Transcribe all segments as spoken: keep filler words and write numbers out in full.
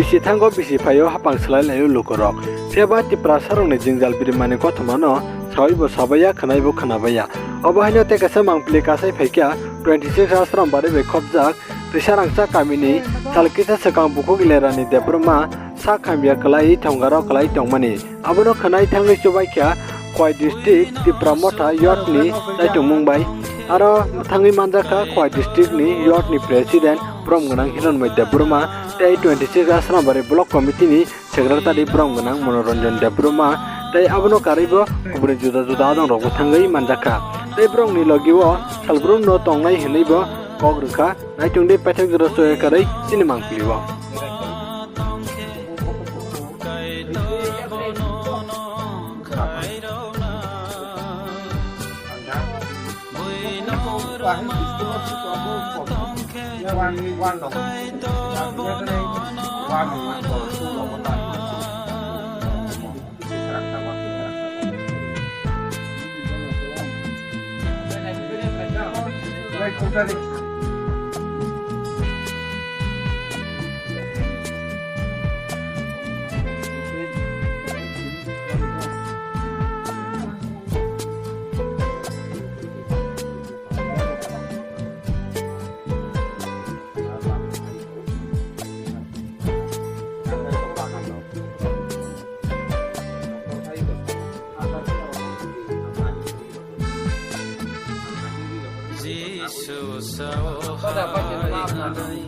Bisi thango bisi phaio hapang swlai laio lukurok. Phiya ba Tiprasarokni jwngjal birimani kothomano sawibo sabaiya, khwnaibo khwnabaiya. Obo haino tei kaisa mangpili kasai phaikha twenty six Ashram bari bai khopjak Twisarangsa kamini sal kisa swkang bukhuk Ilerani Debbarma sak hamya kwlai thongaro kwlai tongmani. Abono khwnai thangwi chubaikha Khowai district Tipra Motha youth ni chaitongmung bai. Aro thangwi manjakha Khowai district ni youth ni president borom gwnang Hironmoi Debbarma tei twenty six Ashram bari block committee ni secretary borom gwnang Monoranjan Debbarma tei abono karwibo kubuni juda juda adongrokbo thangwi manjakha. Tei borokni logio salbrumno tongnai hwnwibo kok rwkha. Naitung di paithak jora soya karwi chini mangpili o. Jisu sao hai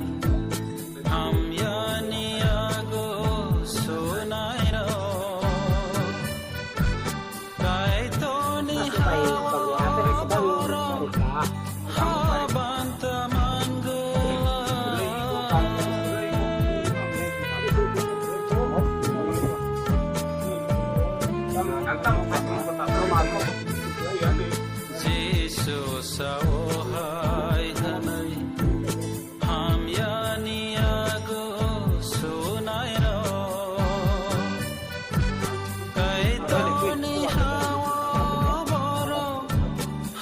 hamyani yago sunairo. Kaitorni hawa borok habanta manglak. Jisu sao hai hwnwi hamyani yago sunairok. Kaitorni hawa borok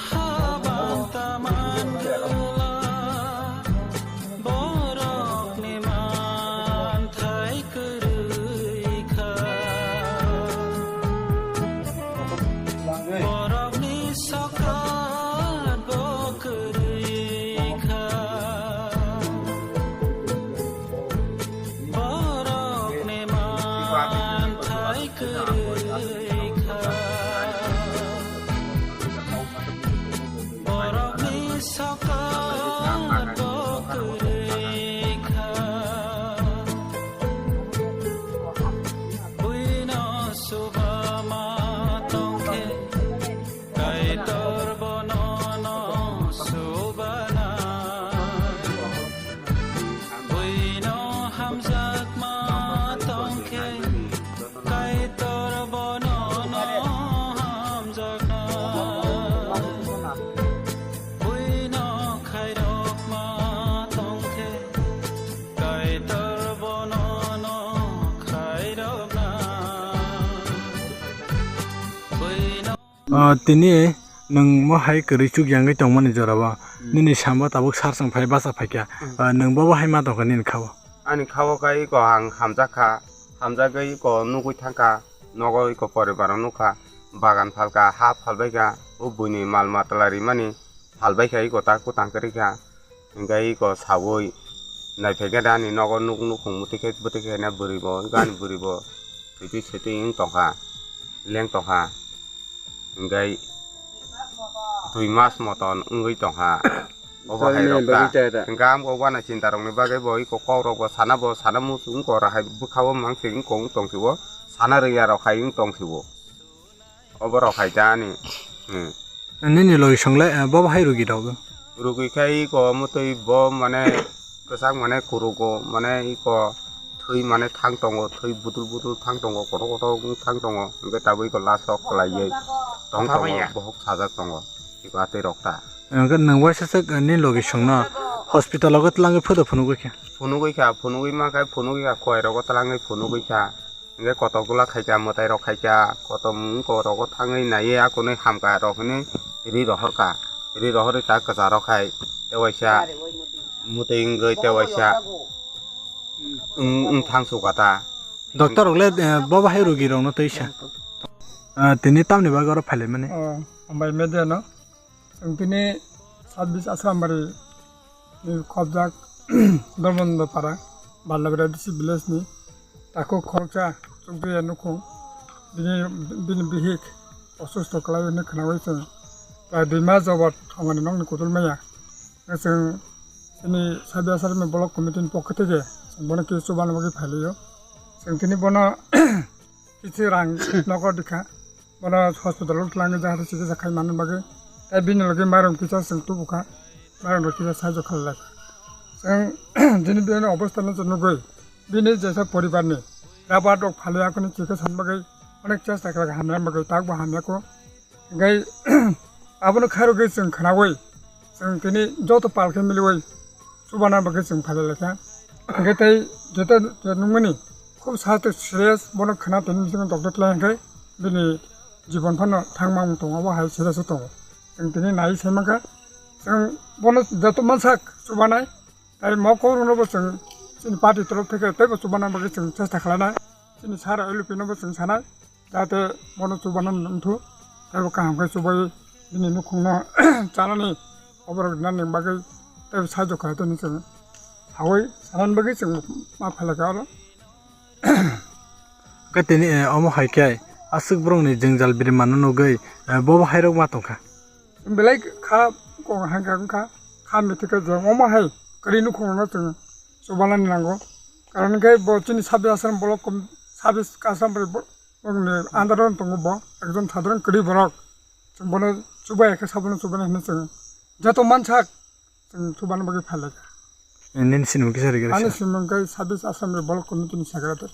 habanta manglak. Borokni manthai kwrwi kha. Borokni sokat bo kwrwi kha. Borokni manthai kwrwi kha. Borokni sokat bo kwrwi kha. Buino suba ma tongkhe, Kaitor bono no subana. Buino hamjakma tongkhe, Kaitor bono no hamjakna. Buino khairokma tongkhe, Kaitor bono no khairokna. Buino Ah, tini nwng mo hai kwrwi chuk yangwi tongmani jorao, hmm, nini samo tabuk sar chwng phai bacha phaikha. Hmm. Ah, nwng bobo hai ma tongkha nini khao? Ani khao khe iko ang hamjak kha, hamjagwi iko nugwi thangkha, nogo iko poribaro nukha, bagan phalkha, ha phalbaikha, o buini mal matla rimani phalbaikha, iko ta kutang kwrwikha. Hingke iko sawi naiphaikhe da ani nogo nuk nukhung mwtwi khe bwtwi khe na bwrwi bo, ani bwrwi bo thwitwi sitwi wng tongkha, leng tongkha. Hingke dui mas moton wngwi tongkha. Obo hai rok ta. Hingke ang bo uana chinta rokni bagwi bo iko kok rok bo sana bo sana muchung wngkha oro hai bwkha o mangsi wngkha wng tong sio, sana rwya rok hai wng tong sio. Oborok hai ta ani. Hmm. Nini logi songlai, eh, bobo hai rugi rok? Rugi khe iko mutui bo mane kwchak mane kurugo mane iko thwi mane thang tongo, thwi budul budul thang tongo, kotor kotor wng thang tongo, hwnkhe tabuk iko last o kwlaiwi tong tongo, bohok sajak tongo iko atwi rok ta. Hwnkhe nwng waisa swk, eh, nini logi songno hospital o twlangwi photo phunugwi kha? Phunugwi kha, phunugwi mankha, phunugwi kha, khowai rogo twlangwi phunugwi kha. Hingke kotok gula khaika, mwtai rok khaika, kotom wngko rogo thangwi naiwi akonwi hamka rok hinwi ri rohorka, ri rohorwi ta kwcha rok hai tewaisa mwtai wngwi tewaisa. Wng, wng thang sukha ta. Doctor rok le, eh, bo bahai rogi rok no twi sa. Ah, tini tamni bagwi oro phailaimani? Oh, hambai media no. Chwng tini sabis Asrambari ni khobjak Dharmendra Para, Ballabari D C village ni takhuk khoroksa chukjaya nukhung. Bini, bini bihik osusto kwlai hwnwi khwnawi chwng prai dui mas jobot thongmani nokni kutul maya. Chwng chini Sabi Asarmi Block Committee ni pokho theke chwng bono kisa chubanani bagwi phailaio. Chwng tini bono kisa rang nogo dikha. Bono hospital o twlangwi jahate chikitsa khai manna bagwi. Tai bini logi mairum kisa chwng tubukha. Mairum rok kisa sahajyo khlailai. Chwng chini bini obostha no chwng nugwi bini jesa poribar ni rabar rok phalwi akhoni chikitsa ni bagwi onek chesta khlai hamya bagwi takbo hamya kho. Hingke abono khairogwi chwng khwnawi, chwng tini joto pal khe miliwi chubana bagwi chwng phalai laikha. Hingke tei joto nukmani khub sahate serious, bono khwna tini bisingo doctor khlai hingke bini jibon phano thangma wng tongo, abo hai serious o tongo. Chwng tini nai sai mankha, chwng bono joto mansak chubanai. Tai mo kok rokno bo chwng chini party torof theke teibo chubana bagwi chwng chesta khlainai. Chini sir L P no bo chwng sanai, jahate bono chubana wngthu. Teibo kaham khe chubai bini nukhungno chanani oborok rinani bagwi teibo sahajyo khlai toni chwng sawi sanani bagwi chwng ma phailai kha oro. Khe tini, eh, omo hai khe aswk borokni jwngjal biri manna nugwi, eh, bobo hairok ma tongkha. Belai kha kok hangkha wngkha, kha mithikhe je omo hai kwrwi nukhungno chwng chubanani nango. Karon khe bo chini Sabi Asram Block kom-, Sabi Asram bai bo-, bokni under o tongo bo, ekjon sadharon kwrwi borok. Chwng bono chubaya khe sabono chubana hinwi chwng joto mansak chwng chubana bagwi phailai kha. Nini sinimung kisa rwgwi rwsa. Ani sinimung khe Sabi Asram Block Committee ni secretary.